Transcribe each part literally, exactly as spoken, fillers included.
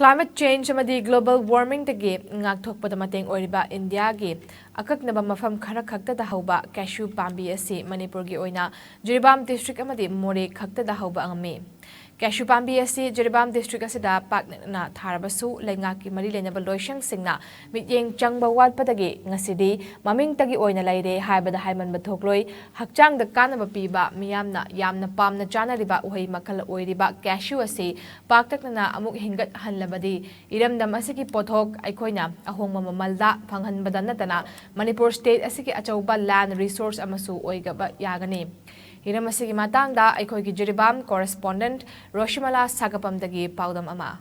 Climate change ꯑꯃꯗꯤ global warmingꯗꯒꯤ ꯉꯥꯛꯊꯣꯛꯄꯗ ꯃꯇꯦꯡ ꯑꯣꯏꯔꯤꯕ ꯏꯟꯗꯤꯌꯥꯒꯤ ꯑꯀꯛꯅꯕ ꯃꯐꯝ ꯈꯔ ꯈꯛꯇꯗ ꯍꯧꯕ cashew ꯄꯥꯝꯕꯤ ꯑꯁꯤ ꯃꯅꯤꯄꯨꯔꯒꯤ ꯑꯣꯏꯅ ꯖꯤꯔꯤꯕꯥꯝ district ꯑꯃꯗꯤ ꯃꯣꯔꯦ ꯈꯛꯇꯗ ꯍꯧꯕ ꯉꯝꯃꯤ꯫ Cashew ꯄꯥꯝꯕꯤ ꯑꯁꯤ ꯖꯤꯔꯤꯕꯥꯝ district ꯑꯁꯤꯗ ꯄꯥꯛꯅꯛꯅꯅ ꯊꯥꯔꯕꯁꯨ, ꯂꯩꯉꯥꯛꯀꯤ ꯃꯔꯤ ꯂꯩꯅꯕ ꯂꯣꯏꯁꯪꯁꯤꯡꯅ ꯃꯤꯠꯌꯦꯡ ꯆꯪꯕ ꯋꯥꯠꯄꯗꯒꯤ ꯉꯁꯤꯗꯤ ꯃꯃꯤꯡꯇꯒꯤ ꯑꯣꯏꯅ ꯂꯩꯔꯦ ꯍꯥꯏꯕꯗ ꯍꯥꯏꯃꯟꯕ ꯊꯣꯛꯂꯣꯏ꯫ ꯍꯛꯆꯥꯡꯗ ꯀꯥꯟꯅꯕ ꯄꯤꯕ, ꯃꯤꯌꯥꯝꯅ ꯌꯥꯝꯅ ꯄꯥꯝꯅ ꯆꯥꯅꯔꯤꯕ ꯎꯍꯩ ꯃꯈꯜ ꯑꯣꯏꯔꯤꯕ cashew ꯑꯁꯤ ꯄꯥꯛꯇꯛꯅꯅ ꯑꯃꯨꯛ ꯍꯤꯡꯒꯠꯍꯜꯂꯕꯗꯤ ꯏꯔꯝꯗꯝ ꯑꯁꯤꯒꯤ ꯄꯣꯠꯊꯣꯛ ꯑꯩꯈꯣꯏꯅ ꯑꯍꯣꯡꯕ ꯃꯃꯜꯗ ꯐꯪꯍꯟꯕꯗ ꯅꯠꯇꯅ ꯃꯅꯤꯄꯨꯔ state ꯑꯁꯤꯒꯤ ꯑꯆꯧꯕ land resource ꯑꯃꯁꯨ ꯑꯣꯏꯒꯕ ꯌꯥꯒꯅꯤ꯫ ꯍꯤꯔꯝ ꯑꯁꯤꯒꯤ ꯃꯇꯥꯡꯗ ꯑꯩꯈꯣꯏꯒꯤ ꯖꯤꯔꯤꯕꯥꯝ correspondent ꯔꯣꯁꯤꯃꯂꯥ ꯁꯥꯒꯄꯝꯗꯒꯤ ꯄꯥꯎꯗꯝ ꯑꯃ꯫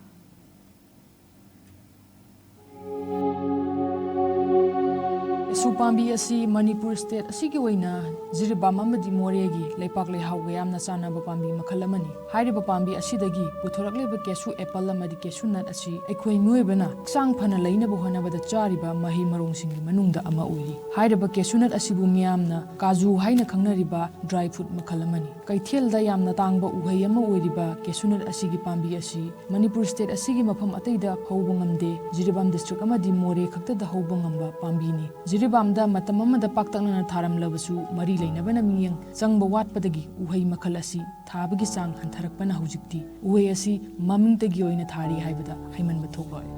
Cashew ꯄꯥꯝꯕꯤ ꯑꯁꯤ ꯃꯅꯤꯄꯨꯔ state ꯑꯁꯤꯒꯤ ꯑꯣꯏꯅ ꯖꯤꯔꯤꯕꯥꯝ ꯑꯃꯗꯤ ꯃꯣꯔꯦꯒꯤ ꯂꯩꯄꯥꯛ ꯂꯩꯍꯥꯎꯒ ꯌꯥꯝꯅ ꯆꯥꯟꯅꯕ ꯄꯥꯝꯕꯤ ꯃꯈꯜ ꯑꯃꯅꯤ꯫ ꯍꯥꯏꯔꯤꯕ ꯄꯥꯝꯕꯤ ꯑꯁꯤꯗꯒꯤ ꯄꯨꯊꯣꯔꯛꯂꯤꯕ cashew apple ꯑꯃꯗꯤ cashew nut ꯑꯁꯤ ꯑꯩꯈꯣꯏ ꯃꯤꯑꯣꯏꯕꯅ ꯍꯛꯆꯥꯡ ꯐꯅ ꯂꯩꯅꯕ ꯍꯣꯠꯅꯕꯗ ꯆꯥꯔꯤꯕ ꯃꯍꯩ ꯃꯔꯣꯡꯁꯤꯡꯒꯤ ꯃꯅꯨꯡꯗ ꯑꯃ ꯑꯣꯏꯔꯤ꯫ ꯍꯥꯏꯔꯤꯕ cashew nut ꯑꯁꯤꯕꯨ ꯃꯤꯌꯥꯝꯅ ꯀꯥꯖꯨ ꯍꯥꯏꯅ ꯈꯪꯅꯔꯤꯕ dry fruit ꯃꯈꯜ ꯑꯃꯅꯤ꯫ ꯀꯩꯊꯦꯜꯗ ꯌꯥꯝꯅ ꯇꯥꯡꯕ ꯎꯍꯩ ꯑꯃ ꯑꯣꯏꯔꯤꯕ cashew nut ꯑꯁꯤꯒꯤ ꯄꯥꯝꯕꯤ ꯑꯁꯤ ꯃꯅꯤꯄꯨꯔ state ꯑꯁꯤꯒꯤ ꯃꯐꯝ ꯑꯇꯩꯗ ꯍꯧꯕ ꯉꯝꯗꯦ꯫ ꯖꯤꯔꯤꯕꯥꯝ district ꯑꯃꯗꯤ ꯃꯣꯔꯦ ꯈꯛꯇꯗ ꯍꯧꯕ ꯉꯝꯕ ꯄꯥꯝꯕꯤꯅꯤ꯫ ꯖꯤꯔꯤꯕꯥꯝꯗ ꯃꯇꯝ ꯑꯃꯗ ꯄꯥꯛꯇꯛꯅꯅ ꯊꯥꯔꯝꯂꯕꯁꯨ, ꯃꯔꯤ ꯂꯩꯅꯕꯅ ꯃꯤꯠꯌꯦꯡ ꯆꯪꯕ ꯋꯥꯠꯄꯗꯒꯤ ꯎꯍꯩ ꯃꯈꯜ ꯑꯁꯤ ꯊꯥꯕꯒꯤ ꯆꯥꯡ ꯍꯟꯊꯔꯛꯄꯅ ꯍꯧꯖꯤꯛꯇꯤ ꯎꯍꯩ ꯑꯁꯤ ꯃꯃꯤꯡꯇꯒꯤ ꯑꯣꯏꯅ ꯊꯥꯔꯤ ꯍꯥꯏꯕꯗ ꯍꯩꯃꯟꯕ ꯊꯣꯛꯂꯣꯏ꯫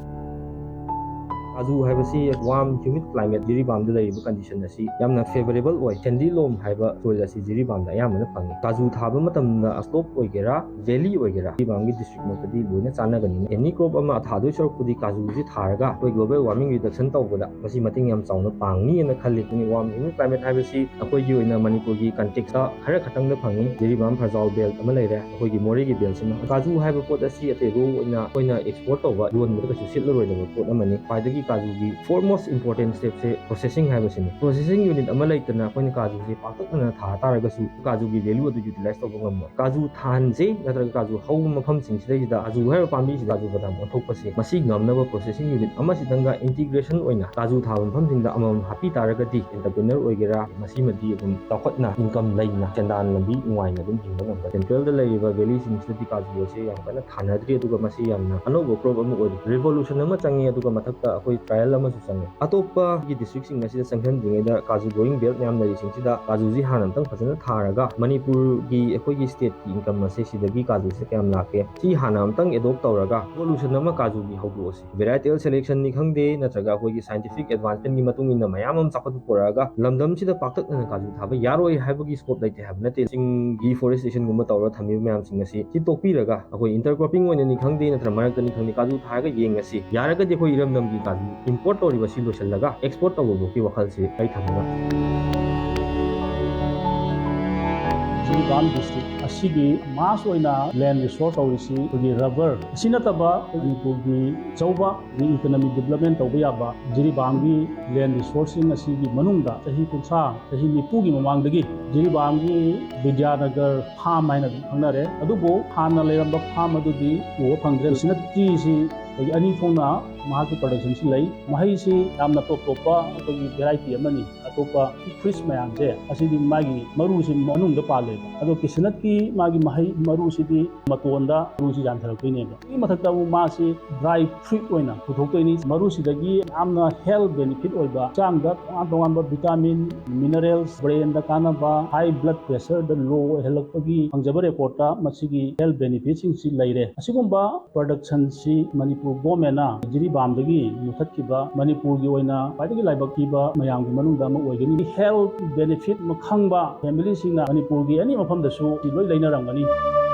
ꯀꯥꯖꯨ ꯍꯥꯏꯕꯁꯤ warm humid climate ꯖꯤꯔꯤꯕꯥꯝꯗ ꯂꯩꯔꯤꯕ condition ꯑꯁꯤ ꯌꯥꯝꯅ favourable ꯑꯣꯏ꯫ ꯁꯦꯟꯗꯤ ꯂꯣꯝ ꯍꯥꯏꯕ soil ꯑꯁꯤ ꯖꯤꯔꯤꯕꯥꯝꯗ ꯑꯌꯥꯝꯕꯅ ꯐꯪꯏ꯫ ꯀꯥꯖꯨ ꯊꯥꯕ ꯃꯇꯝꯗ slope ꯑꯣꯏꯒꯦꯔꯥ, valley ꯑꯣꯏꯒꯦꯔꯥ, ꯖꯤꯔꯤꯕꯥꯝꯒꯤ district ꯃꯛꯇꯗꯤ ꯂꯣꯏꯅ ꯆꯥꯟꯅꯒꯅꯤ꯫ Any crop ꯑꯃ ꯊꯥꯗꯣꯏ ꯁꯔꯨꯛꯄꯨꯗꯤ ꯀꯥꯖꯨꯁꯤ ꯊꯥꯔꯒ ꯑꯩꯈꯣꯏ global warming reduction ꯇꯧꯕꯗ ꯃꯁꯤ ꯃꯇꯦꯡ ꯌꯥꯝ ꯆꯥꯎꯅ ꯄꯥꯡꯅꯤꯅ ꯈꯜꯂꯤ꯫ Warm humid climate ꯍꯥꯏꯕꯁꯤ ꯑꯩꯈꯣꯏꯒꯤ ꯑꯣꯏꯅ ꯃꯅꯤꯄꯨꯔꯒꯤ context ꯈꯔ ꯈꯛꯇꯪꯗ ꯐꯪꯏ꯫ ꯖꯤꯔꯤꯕꯥꯝ ꯐꯔꯖꯥꯎ belt ꯑꯃ ꯂꯩꯔꯦ, ꯑꯩꯈꯣꯏꯒꯤ ꯃꯣꯔꯦꯒꯤ beltꯁꯤꯃ꯫ ꯀꯥꯖꯨ ꯍꯥꯏꯕ ꯄꯣꯠ ꯑꯁꯤ ꯑꯇꯩ raw ꯑꯣꯏꯅ ꯑꯩꯈꯣꯏꯅ export ꯇꯧꯕ, ꯌꯣꯟꯕꯗ ꯀꯩꯁꯨ ꯁꯤꯠꯂꯔꯣꯏꯗꯕ ꯄꯣꯠ ꯑꯃꯅꯤ꯫ ꯈ꯭ꯋꯥꯏꯗꯒꯤ ꯀꯥꯖꯨꯒꯤ foremost important stepꯁꯦ processing ꯍꯥꯏꯕꯁꯤꯅꯤ꯫ Processing unit ꯑꯃ ꯂꯩꯇꯅ ꯑꯩꯈꯣꯏꯅ ꯀꯥꯖꯨꯁꯦ ꯄꯥꯛꯇꯛꯅꯅ ꯊꯥ ꯇꯥꯔꯒꯁꯨ ꯀꯥꯖꯨꯒꯤ value ꯑꯗꯨ utilize ꯇꯧꯕ ꯉꯝꯃꯣꯏ꯫ ꯀꯥꯖꯨ ꯊꯥꯍꯟꯁꯦ ꯅꯠꯇ꯭ꯔꯒ ꯀꯥꯖꯨ ꯍꯧꯕ ꯃꯐꯝꯁꯤꯡꯁꯤꯗꯩꯁꯤꯗ ꯀꯥꯖꯨ ꯍꯥꯏꯔꯤꯕ ꯄꯥꯝꯕꯤꯁꯤꯗ ꯀꯥꯖꯨ ꯕꯗꯥꯝ ꯑꯣꯟꯊꯣꯛꯄꯁꯦ, ꯃꯁꯤ ꯉꯝꯅꯕ processing unit ꯑꯃꯁꯤꯗꯪꯒ integration ꯑꯣꯏꯅ ꯀꯥꯖꯨ ꯊꯥꯕ ꯃꯐꯝꯁꯤꯡꯗ ꯑꯃꯃꯝ ꯍꯥꯞꯄꯤ ꯇꯥꯔꯒꯗꯤ entrepreneur ꯑꯣꯏꯒꯦꯔꯥ, ꯃꯁꯤꯃꯗꯤ ꯑꯗꯨꯝ ꯆꯥꯎꯈꯠꯅ income ꯂꯩꯅ ꯁꯦꯟꯗꯥꯟ ꯂꯝꯕꯤ ꯅꯨꯡꯉꯥꯏꯅ ꯑꯗꯨꯝ ꯍꯤꯡꯕ ꯉꯝꯕ꯫ Centralꯗ ꯂꯩꯔꯤꯕ valleyꯁꯤꯡꯁꯤꯗꯗꯤ ꯀꯥꯖꯨ ꯑꯁꯦ ꯌꯥꯝ ꯀꯟꯅ ꯊꯥꯅꯗ꯭ꯔꯤ, ꯑꯗꯨꯒ ꯃꯁꯤ ꯌꯥꯝꯅ ꯑꯅꯧꯕ crop ꯑꯃ ꯑꯣꯏꯔꯤ꯫ Revolution ꯑꯃ ꯆꯪꯉꯤ, ꯑꯗꯨꯒ ꯃꯊꯛꯇ ꯑꯩꯈꯣꯏ trial ꯑꯃꯁꯨ ꯆꯪꯉꯤ꯫ ꯑꯇꯣꯞꯄꯒꯤ districtꯁꯤꯡ ꯑꯁꯤꯗ ꯆꯪꯁꯤꯟꯗ꯭ꯔꯤꯉꯩꯗ ꯀꯥꯖꯨ growing belt ꯃꯌꯥꯝ ꯂꯩꯔꯤꯁꯤꯡꯁꯤꯗ ꯀꯥꯖꯨꯁꯤ ꯍꯥꯟꯅ ꯑꯃꯇꯪ ꯐꯖꯅ ꯊꯥꯔꯒ ꯃꯅꯤꯄꯨꯔꯒꯤ ꯑꯩꯈꯣꯏꯒꯤ stateꯀꯤ income ꯑꯁꯦ ꯁꯤꯗꯒꯤ ꯀꯥꯖꯨꯁꯤꯗ ꯀꯌꯥꯝ ꯂꯥꯛꯀꯦ, ꯁꯤ ꯍꯥꯟꯅ ꯑꯃꯇꯪ adopt ꯇꯧꯔꯒ revolution ꯑꯃ ꯀꯥꯖꯨꯒꯤ ꯍꯧꯗꯣꯛꯑꯁꯤ꯫ Varietal selectionꯅꯤ ꯈꯪꯗꯦ, ꯅꯠꯇ꯭ꯔꯒ ꯑꯩꯈꯣꯏꯒꯤ scientific advancementꯀꯤ ꯃꯇꯨꯡ ꯏꯟꯅ ꯃꯌꯥꯝ ꯑꯃ ꯆꯥꯎꯈꯠꯄ ꯄꯨꯔꯛꯑꯒ ꯂꯝꯗꯝꯁꯤꯗ ꯄꯥꯛꯇꯛꯅꯅ ꯀꯥꯖꯨ ꯊꯥꯕ ꯌꯥꯔꯣꯏ ꯍꯥꯏꯕꯒꯤ scope ꯂꯩꯇꯦ ꯍꯥꯏꯕ ꯅꯠꯇꯦ꯫ ꯆꯤꯡ deforestation ꯒꯨꯝꯕ ꯇꯧꯔꯒ ꯊꯝꯃꯤꯕ ꯃꯌꯥꯝꯁꯤꯡ ꯑꯁꯤ ꯁꯤ ꯇꯣꯛꯄꯤꯔꯒ ꯑꯩꯈꯣꯏ intercropping ꯑꯣꯏꯅꯅꯤ ꯈꯪꯗꯦ, ꯅꯠꯇ꯭ꯔꯒ ꯃꯔꯛꯇꯅꯤ ꯈꯪꯗꯦ, ꯀꯥꯖꯨ ꯊꯥꯔꯒ ꯌꯦꯡꯉꯁꯤ꯫ ꯌꯥꯔꯒꯗꯤ ꯑꯩꯈꯣꯏ ꯏꯔꯝꯗꯝꯒꯤ ꯀꯥꯖꯨ import ꯇꯧꯔꯤꯕ ꯁꯤ ꯂꯣꯏꯁꯤꯜꯂꯒ export ꯇꯧꯕꯐꯥꯎꯒꯤ ꯋꯥꯈꯜꯁꯤ ꯑꯩ ꯊꯝꯃꯒ꯫ ꯖꯤꯔꯤꯕꯥꯝ district ꯑꯁꯤꯒꯤ mass ꯑꯣꯏꯅ land resource ꯇꯧꯔꯤꯁꯤ ꯑꯩꯈꯣꯏꯒꯤ rubber꯫ ꯑꯁꯤ ꯅꯠꯇꯕ ꯃꯅꯤꯄꯨꯔꯒꯤ ꯑꯆꯧꯕ economic development ꯇꯧꯕ ꯌꯥꯕ ꯖꯤꯔꯤꯕꯥꯝꯒꯤ land resourceꯁꯤꯡ ꯑꯁꯤꯒꯤ ꯃꯅꯨꯡꯗ ꯆꯍꯤ ꯀꯨꯟꯊ꯭ꯔꯥ, ꯆꯍꯤ ꯅꯤꯐꯨꯒꯤ ꯃꯃꯥꯡꯗꯒꯤ ꯖꯤꯔꯤꯕꯥꯝꯒꯤ ꯕꯤꯗ꯭ꯌꯥꯅꯒꯔ farm ꯍꯥꯏꯅ ꯑꯗꯨꯝ ꯈꯪꯅꯔꯦ꯫ ꯑꯗꯨꯕꯨ ꯍꯥꯟꯅ ꯂꯩꯔꯝꯕ farm ꯑꯗꯨꯗꯤ ꯎꯕ ꯐꯪꯗ꯭ꯔꯦ꯫ Chestnut treeꯁꯤ ꯑꯩꯈꯣꯏꯒꯤ ꯑꯅꯤ ꯊꯣꯛꯅ ꯃꯍꯥꯛꯀꯤ productionꯁꯤ ꯂꯩ꯫ ꯃꯍꯩꯁꯤ ꯌꯥꯝꯅ ꯇꯣꯞ ꯇꯣꯞꯄ ꯑꯩꯈꯣꯏꯒꯤ variety ꯑꯃꯅꯤ꯫ ꯑꯇꯣꯞꯄ fruits ꯃꯌꯥꯝꯁꯦ ꯑꯁꯤꯗꯤ ꯃꯥꯒꯤ ꯃꯔꯨꯁꯤ ꯃꯅꯨꯡꯗ ꯄꯥꯜꯂꯦꯕ꯫ ꯑꯗꯣ chestnutꯀꯤ ꯃꯥꯒꯤ ꯃꯍꯩ ꯃꯔꯨꯁꯤꯗꯤ ꯃꯇꯣꯟꯗ ꯃꯔꯨꯁꯤ ꯌꯥꯟꯊꯔꯛꯇꯣꯏꯅꯦꯕ꯫ ꯁꯤꯒꯤ ꯃꯊꯛꯇ ꯑꯃꯨꯛ ꯃꯥꯁꯤ dry fruit ꯑꯣꯏꯅ ꯄꯨꯊꯣꯛꯇꯣꯏꯅꯤ꯫ ꯃꯔꯨꯁꯤꯗꯒꯤ ꯌꯥꯝꯅ health benefit ꯑꯣꯏꯕ, ꯍꯛꯆꯥꯡꯗ ꯇꯣꯉꯥꯟ ꯇꯣꯉꯥꯟꯕ vitamin, minerals, brainꯗ ꯀꯥꯟꯅꯕ, high blood pressureꯗ low ꯑꯣꯏꯍꯜꯂꯛꯄꯒꯤ ꯐꯪꯖꯕ recordꯇ ꯃꯁꯤꯒꯤ health benefitꯁꯤꯡꯁꯤ ꯂꯩꯔꯦ꯫ ꯑꯁꯤꯒꯨꯝꯕ productionꯁꯤ ꯃꯅꯤꯄꯨꯔ governmentꯅ ꯖꯤꯔꯤꯕꯥꯝꯗꯒꯤ ꯃꯨꯊꯠꯈꯤꯕ ꯃꯅꯤꯄꯨꯔꯒꯤ ꯑꯣꯏꯅ ꯈ꯭ꯋꯥꯏꯗꯒꯤ ꯂꯥꯏꯕꯛ ꯊꯤꯕ ꯃꯌꯥꯝꯒꯤ ꯃꯅꯨꯡꯗ ꯑꯃ ꯑꯣꯏꯒꯅꯤ꯫ Health benefit ꯑꯃ ꯈꯪꯕ familyꯁꯤꯡꯅ ꯃꯅꯤꯄꯨꯔꯒꯤ ꯑꯦꯅꯤ ꯃꯐꯝꯗꯁꯨ ꯁꯤ ꯂꯣꯏ ꯂꯩꯅꯔꯝꯒꯅꯤ꯫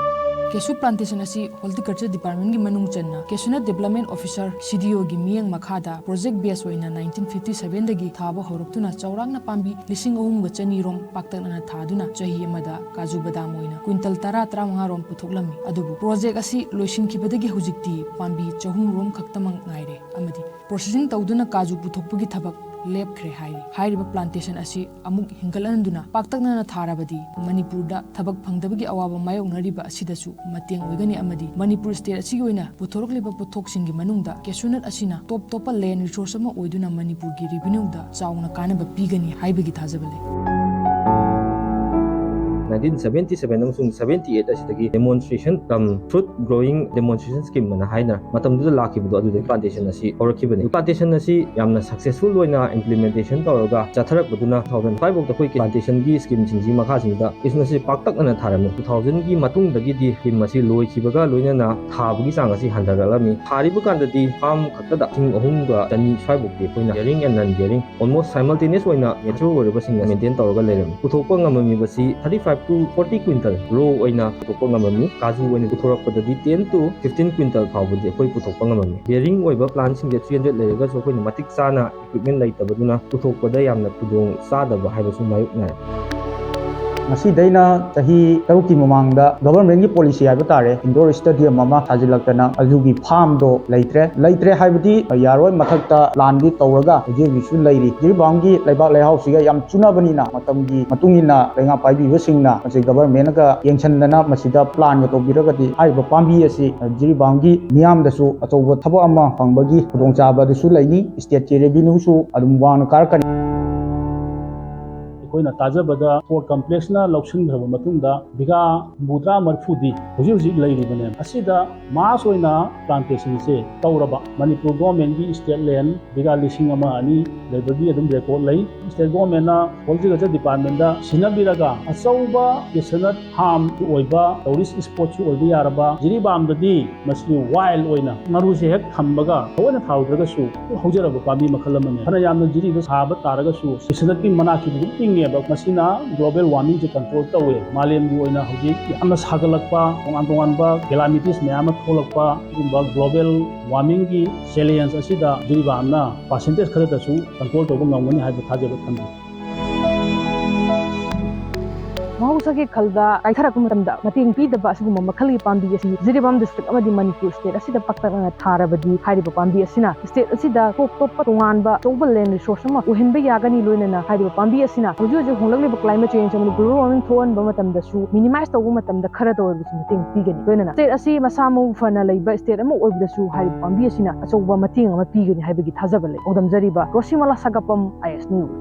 Cashew plantation ꯑꯁꯤ Horticulture Department ꯀꯤ ꯃꯅꯨꯡ ꯆꯟꯅ Cashew Nut Development Officer, C D O ꯒꯤ ꯃꯤꯠꯌꯦꯡ ꯃꯈꯥꯗ project base ꯑꯣꯏꯅ nineteen fifty seven ꯗꯒꯤ ꯊꯥꯕ ꯍꯧꯔꯛꯇꯨꯅ ꯆꯥꯎꯔꯥꯛꯅ ꯄꯥꯝꯕꯤ ꯂꯤꯁꯤꯡ ꯑꯍꯨꯝꯒ ꯆꯅꯤ ꯔꯣꯝ ꯄꯥꯛꯇꯛꯅꯅ ꯊꯥꯗꯨꯅ ꯆꯍꯤ ꯑꯃꯗ ꯀꯥꯖꯨ ꯕꯗꯥꯝ ꯑꯣꯏꯅ quintal ꯇꯔꯥ ꯇꯔꯥꯃꯉꯥ ꯔꯣꯝ ꯄꯨꯊꯣꯛꯂꯝꯃꯤ꯫ ꯑꯗꯨꯕꯨ project ꯑꯁꯤ ꯂꯣꯏꯁꯤꯟꯈꯤꯕꯗꯒꯤ ꯍꯧꯖꯤꯛꯇꯤ ꯄꯥꯝꯕꯤ ꯆꯍꯨꯝ ꯔꯣꯝ ꯈꯛꯇꯃꯛ ꯉꯥꯏꯔꯦ ꯑꯃꯗꯤ processing ꯇꯧꯗꯨꯅ ꯀꯥꯖꯨ ꯄꯨꯊꯣꯛꯄꯒꯤ ꯊꯕꯛ ꯂꯦꯞꯈ꯭ꯔꯦ ꯍꯥꯏꯔꯤ꯫ ꯍꯥꯏꯔꯤꯕ plantation ꯑꯁꯤ ꯑꯃꯨꯛ ꯍꯤꯡꯒꯠꯍꯟꯗꯨꯅ ꯄꯥꯛꯇꯛꯅꯅ ꯊꯥꯔꯕꯗꯤ ꯃꯅꯤꯄꯨꯔꯗ ꯊꯕꯛ ꯐꯪꯗꯕꯒꯤ ꯑꯋꯥꯕ ꯃꯥꯌꯣꯛꯅꯔꯤꯕ ꯑꯁꯤꯗꯁꯨ ꯃꯇꯦꯡ ꯑꯣꯏꯒꯅꯤ ꯑꯃꯗꯤ ꯃꯅꯤꯄꯨꯔ state ꯑꯁꯤꯒꯤ ꯑꯣꯏꯅ ꯄꯨꯊꯣꯔꯛꯂꯤꯕ ꯄꯣꯠꯊꯣꯛꯁꯤꯡꯒꯤ ꯃꯅꯨꯡꯗ cashew nut ꯑꯁꯤꯅ top ꯇꯣꯞꯄ land resource ꯑꯃ ꯑꯣꯏꯗꯨꯅ ꯃꯅꯤꯄꯨꯔꯒꯤ revenue ꯗ ꯆꯥꯎꯅ ꯀꯥꯟꯅꯕ ꯄꯤꯒꯅꯤ ꯍꯥꯏꯕꯒꯤ ꯊꯥꯖꯕ ꯂꯩ꯫ nineteen seventy seven ꯑꯃꯁꯨꯡ seventy eight ꯑꯁꯤꯗꯒꯤ demonstration cum fruit growing demonstration scheme ꯑꯅ ꯍꯥꯏꯅ ꯃꯇꯝꯗꯨꯗ ꯂꯥꯛꯈꯤꯕꯗꯣ, ꯑꯗꯨꯗꯒꯤ plantation ꯑꯁꯤ ꯍꯧꯔꯛꯈꯤꯕꯅꯤ꯫ Plantation ꯑꯁꯤ ꯌꯥꯝꯅ successful ꯑꯣꯏꯅ implementation ꯇꯧꯔꯒ ꯆꯠꯊꯔꯛꯄꯗꯨꯅ two thousand five ꯐꯥꯎꯗ ꯑꯩꯈꯣꯏ plantation ꯒꯤ scheme ꯁꯤꯡꯁꯤ ꯃꯈꯥꯁꯤꯡꯗ cashew nut ꯁꯤ ꯄꯥꯛꯇꯛꯅꯅ ꯊꯥꯔꯝꯃꯤ꯫ Two thousand ꯒꯤ ꯃꯇꯨꯡꯗꯒꯤꯗꯤ scheme ꯑꯁꯤ ꯂꯣꯏꯈꯤꯕꯒ ꯂꯣꯏꯅꯅ ꯊꯥꯕꯒꯤ ꯆꯥꯡ ꯑꯁꯤ ꯍꯟꯊꯔꯛꯂꯝꯃꯤ꯫ ꯊꯥꯔꯤꯕ ꯀꯥꯟꯗꯗꯤ farm ꯈꯛꯇꯗ ꯂꯤꯁꯤꯡ ꯑꯍꯨꯝꯒ ꯆꯅꯤ ꯁ꯭ꯋꯥꯏꯐꯥꯎꯗꯤ ꯑꯩꯈꯣꯏꯅ bearing and non bearing almost simultaneous ꯑꯣꯏꯅ mature ꯑꯣꯏꯔꯕꯁꯤꯡꯅ maintain ꯇꯧꯔꯒ ꯂꯩꯔꯝꯃꯤ꯫ ꯄꯨꯊꯣꯛꯄ ꯉꯝꯃꯝꯃꯤꯕꯁꯤ thirty five to forty quintal raw ꯑꯣꯏꯅ ꯄꯨꯊꯣꯛꯄ ꯉꯝꯃꯝꯃꯤ꯫ ꯀꯥꯖꯨ ꯑꯣꯏꯅ ꯄꯨꯊꯣꯔꯛꯄꯗꯗꯤ ten to fifteen quintal ꯐꯥꯎꯕꯗꯤ ꯑꯩꯈꯣꯏ ꯄꯨꯊꯣꯛꯄ ꯉꯝꯃꯝꯃꯤ꯫ Bearing ꯑꯣꯏꯕ plant ꯁꯤꯡꯁꯦ three hundred ꯂꯩꯔꯒꯁꯨ ꯑꯩꯈꯣꯏꯅ ꯃꯇꯤꯛ ꯆꯥꯅ equipment ꯂꯩꯇꯕꯗꯨꯅ ꯄꯨꯊꯣꯛꯄꯗ ꯌꯥꯝꯅ ꯈꯨꯗꯣꯡ ꯆꯥꯗꯕ ꯍꯥꯏꯕꯁꯨ ꯃꯥꯌꯣꯛꯅꯔꯦ꯫ ꯉꯁꯤꯗꯩꯅ ꯆꯍꯤ ꯇꯔꯨꯛꯀꯤ ꯃꯃꯥꯡꯗ government ꯀꯤ policy ꯍꯥꯏꯕ ꯇꯥꯔꯦ, indoor stadium ꯑꯃ ꯁꯥꯖꯤꯜꯂꯛꯇꯅ ꯑꯗꯨꯒꯤ farm ꯗꯣ ꯂꯩꯇ꯭ꯔꯦ꯫ ꯂꯩꯇ꯭ꯔꯦ ꯍꯥꯏꯕꯗꯤ ꯌꯥꯔꯣꯏ, ꯃꯊꯛꯇ plan ꯗꯤ ꯇꯧꯔꯒ ꯍꯧꯖꯤꯛ ꯍꯧꯖꯤꯛꯁꯨ ꯂꯩꯔꯤ꯫ ꯖꯤꯔꯤꯕꯥꯝꯒꯤ ꯂꯩꯕꯥꯛ ꯂꯩꯍꯥꯎꯁꯤꯒ ꯌꯥꯝ ꯆꯨꯅꯕꯅꯤꯅ ꯃꯇꯝꯒꯤ ꯃꯇꯨꯡ ꯏꯟꯅ ꯂꯩꯉꯥꯛ ꯄꯥꯏꯕꯤꯕꯁꯤꯡꯅ ꯃꯁꯤ government ꯅꯒ ꯌꯦꯡꯁꯤꯟꯗꯅ ꯃꯁꯤꯗ plan ꯒ ꯇꯧꯕꯤꯔꯒꯗꯤ ꯍꯥꯏꯔꯤꯕ ꯄꯥꯝꯕꯤ ꯑꯁꯤ ꯖꯤꯔꯤꯕꯥꯝꯒꯤ ꯃꯤꯌꯥꯝꯗꯁꯨ ꯑꯆꯧꯕ ꯊꯕꯛ ꯑꯃ ꯐꯪꯕꯒꯤ ꯈꯨꯗꯣꯡꯆꯥꯕ ꯑꯗꯨꯁꯨ ꯂꯩꯅꯤ꯫ State ꯀꯤ revenue ꯁꯨ ꯑꯗꯨꯝ ꯋꯥꯡꯅ ꯀꯥꯔꯛꯀꯅꯤ꯫ ꯑꯩꯈꯣꯏꯅ ꯇꯥꯖꯕꯗ sport complex ꯅ ꯂꯧꯁꯤꯟꯈ꯭ꯔꯕ ꯃꯇꯨꯡꯗ ꯕꯤꯘꯥ ꯍꯨꯝꯐꯨꯇꯔꯥ ꯃꯔꯤꯐꯨꯗꯤ ꯍꯧꯖꯤꯛ ꯍꯧꯖꯤꯛ ꯂꯩꯔꯤꯕꯅꯦ꯫ ꯑꯁꯤꯗ mass ꯑꯣꯏꯅ plantation ꯁꯦ ꯇꯧꯔꯕ ꯃꯅꯤꯄꯨꯔ government ꯀꯤ state land ꯕꯤꯘꯥ ꯂꯤꯁꯤꯡ ꯑꯃ ꯑꯅꯤ ꯂꯩꯕꯒꯤ ꯑꯗꯨꯝ record ꯂꯩ꯫ State government ꯅ Horticulture Department ꯗ ꯁꯤꯟꯅꯕꯤꯔꯒ ꯑꯆꯧꯕ cashew nut farm ꯁꯨ ꯑꯣꯏꯕ, tourist spot ꯁꯨ ꯑꯣꯏꯕ ꯌꯥꯔꯕ ꯖꯤꯔꯤꯕꯥꯝꯗꯗꯤ ꯃꯁꯤ wild ꯑꯣꯏꯅ ꯃꯔꯨꯁꯦ ꯍꯦꯛ ꯊꯝꯕꯒ ꯊꯑꯣꯏꯅ ꯊꯥꯔꯨꯗ꯭ꯔꯒꯁꯨ ꯍꯧꯖꯔꯕ ꯄꯥꯝꯕꯤ ꯃꯈꯜ ꯑꯃꯅꯤ꯫ ꯐꯅ ꯌꯥꯝꯅ ꯖꯤꯔꯤꯗ ꯁꯥꯕ ꯇꯥꯔꯒꯁꯨ cashew nut ꯀꯤ ꯃꯅꯥꯛꯁꯤꯗꯤ ꯑꯗꯨꯝ ꯏꯪꯉꯤ꯫ ꯃꯁꯤꯅ global warming ꯁꯦ control ꯇꯧꯋꯦ꯫ ꯃꯥꯂꯦꯝꯒꯤ ꯑꯣꯏꯅ ꯍꯧꯖꯤꯛ ꯌꯥꯝꯅ ꯁꯥꯒꯠꯂꯛꯄ, ꯇꯣꯉꯥꯟ ꯇꯣꯉꯥꯟꯕ calamities ꯃꯌꯥꯝ ꯑꯃ ꯊꯣꯛꯂꯛꯄ, ꯑꯗꯨꯒꯨꯝꯕ global warming ꯒꯤ challenge ꯑꯁꯤꯗ ꯖꯤꯔꯤꯕꯥꯝꯅ percentage ꯈꯔꯗꯁꯨ control ꯇꯧꯕ ꯉꯝꯒꯅꯤ ꯍꯥꯏꯕ ꯊꯥꯖꯕ ꯊꯝꯖꯩ꯫ ꯃꯍꯧꯁꯥꯒꯤ ꯈꯜꯗ ꯀꯥꯏꯊꯔꯛꯄ ꯃꯇꯝꯗ ꯃꯇꯦꯡ ꯄꯤꯗꯕ ꯑꯁꯤꯒꯨꯝꯕ ꯃꯈꯜꯒꯤ ꯄꯥꯝꯕꯤ ꯑꯁꯤ ꯖꯤꯔꯤꯕꯥꯝ district ꯑꯃꯗꯤ ꯃꯅꯤꯄꯨꯔ state ꯑꯁꯤꯗ ꯄꯥꯛꯇꯛꯅꯅ ꯊꯥꯔꯕꯗꯤ ꯍꯥꯏꯔꯤꯕ ꯄꯥꯝꯕꯤ ꯑꯁꯤꯅ state ꯑꯁꯤꯗ ꯇꯣꯞ ꯇꯣꯞꯄ ꯇꯣꯉꯥꯟꯕ ꯑꯆꯧꯕ land resource ꯑꯃ ꯑꯣꯏꯍꯟꯕ ꯌꯥꯒꯅꯤ꯫ ꯂꯣꯏꯅꯅ ꯍꯥꯏꯔꯤꯕ ꯄꯥꯝꯕꯤ ꯑꯁꯤꯅ ꯍꯧꯖꯤꯛ ꯍꯧꯖꯤꯛ ꯍꯣꯡꯂꯛꯂꯤꯕ climate change ꯑꯃꯗꯤ global warming ꯊꯣꯛꯍꯟꯕ ꯃꯇꯝꯗꯁꯨ minimize ꯇꯧꯕ ꯃꯇꯝꯗ ꯈꯔꯗ ꯑꯣꯏꯔꯕꯁꯨ ꯃꯇꯦꯡ ꯄꯤꯒꯅꯤ꯫ ꯂꯣꯏꯅꯅ state ꯑꯁꯤ ꯃꯁꯥ ꯃꯎ ꯐꯅ ꯂꯩꯕ state ꯑꯃ ꯑꯣꯏꯕꯗꯁꯨ ꯍꯥꯏꯔꯤꯕ ꯄꯥꯝꯕꯤ ꯑꯁꯤꯅ ꯑꯆꯧꯕ ꯃꯇꯦꯡ ꯑꯃ ꯄꯤꯒꯅꯤ ꯍꯥꯏꯕꯒꯤ ꯊꯥꯖꯕ ꯂꯩ꯫ ꯄꯥꯎꯗꯝꯖꯔꯤꯕ ꯔꯣꯁꯤꯃꯂꯥ ꯁꯥꯒꯥꯄꯝ, I S News꯫